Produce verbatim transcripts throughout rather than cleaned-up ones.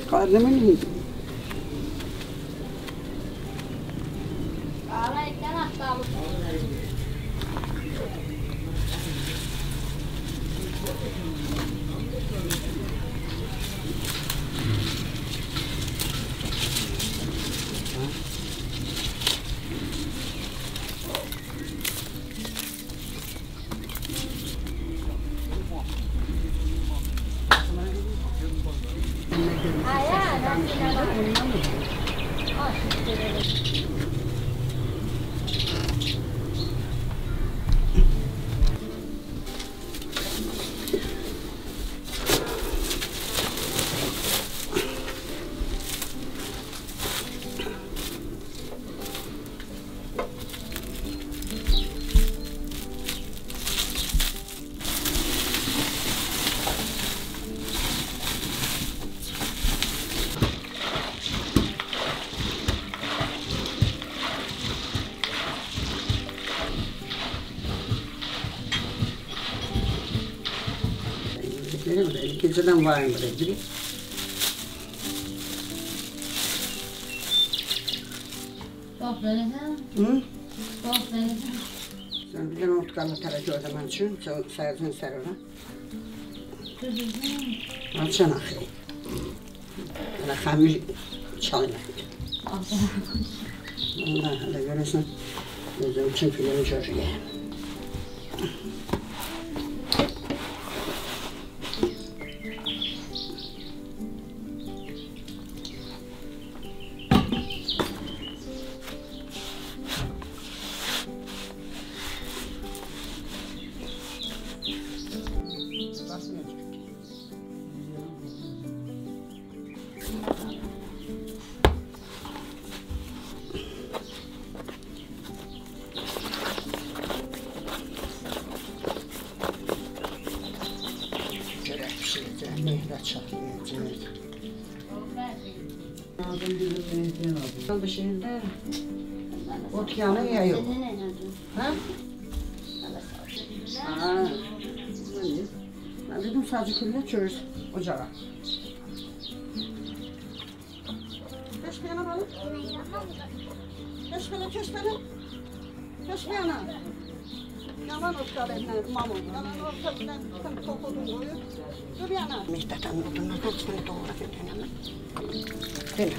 کار نمونی. Benim de ikinci adam var mı dedi. Çok beğendim. Hı? Çok beğendim. Sen bir de not kala tarafı o zaman için, sen sersin serine. Açan axı. Ana xamir çalına. Vallahi hele göresen, özüm için film çocuğu. Çörek bişirecek, meyve çatlayacak. Aldım bizim meyve aldım. Aldı şimdi. Ot yanı ya yok? Ha? Ha. Ben dedim sadece külle çöz ocağa. Beş bir yana balık. Beş bir yana, beş bir yana. Beş bir yana. Yaman ot kal edine, mamo. Yaman ot kal edine, bir tane tok odun koyup. Dur yana. Mehmet Atanın odunlardan bir tane doğru efendim yanına. Böyle.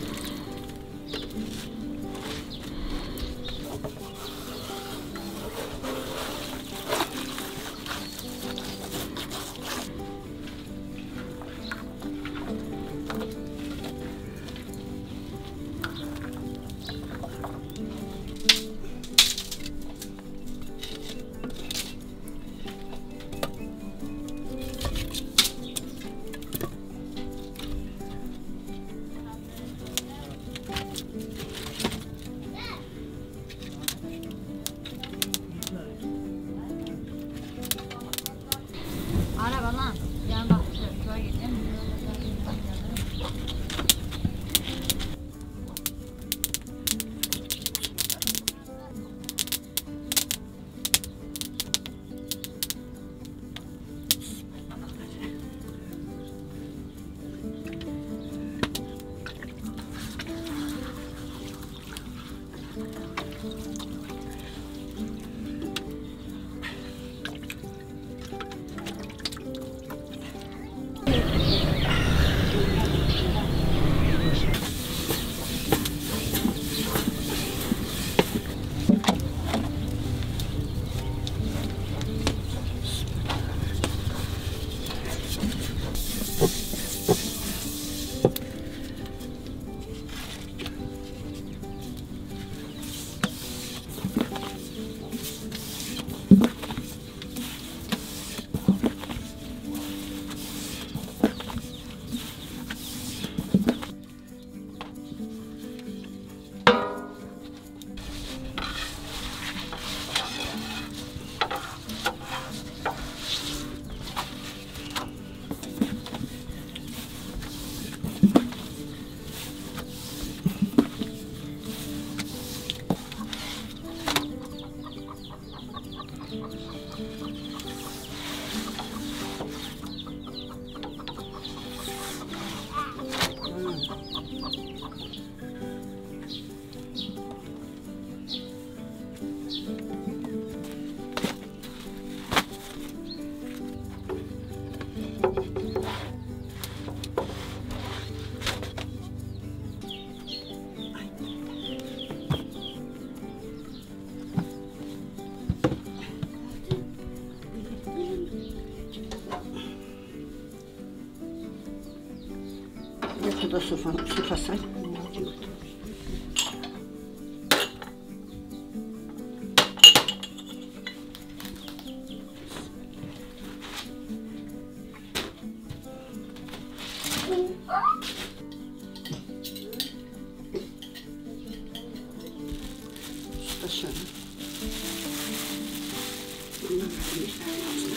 Yakıda sufla, sufla say. Sufla şöyle. Bunları bir tane altına.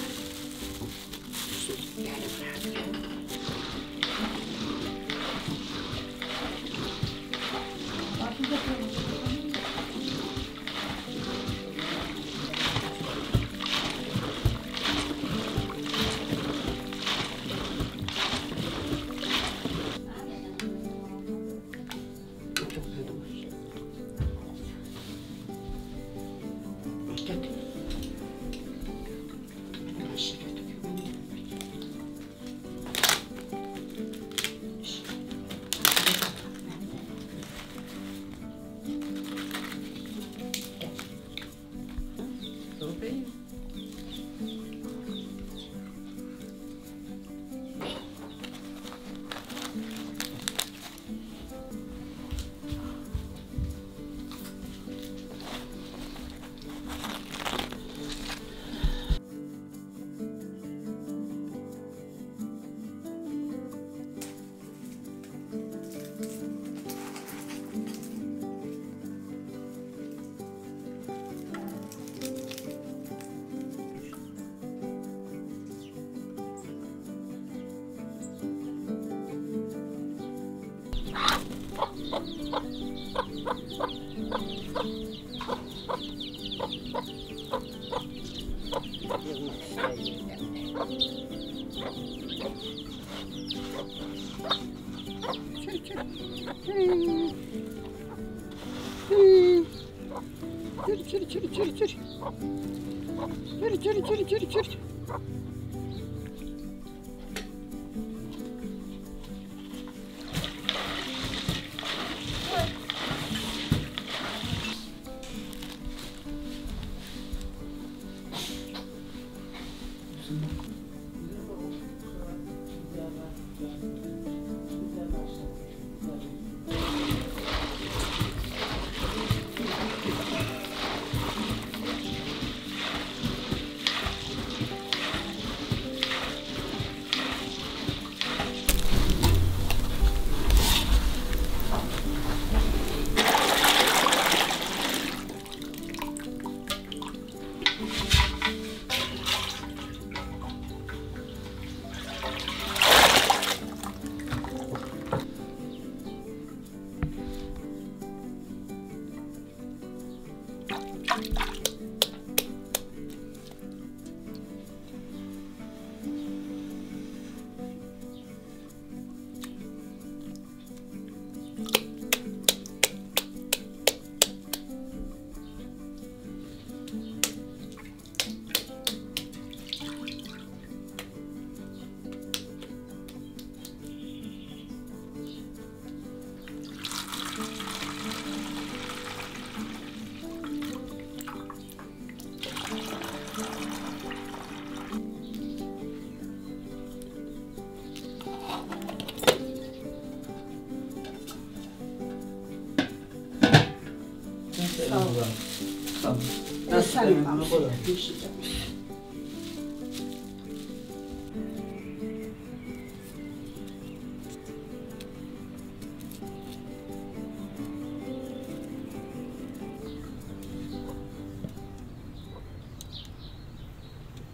Çır, çır, çır, çır, çır. Çır, çır, çır, çır, çır. Sağ ol. Sağ ol. Nasıl? Sağ ol.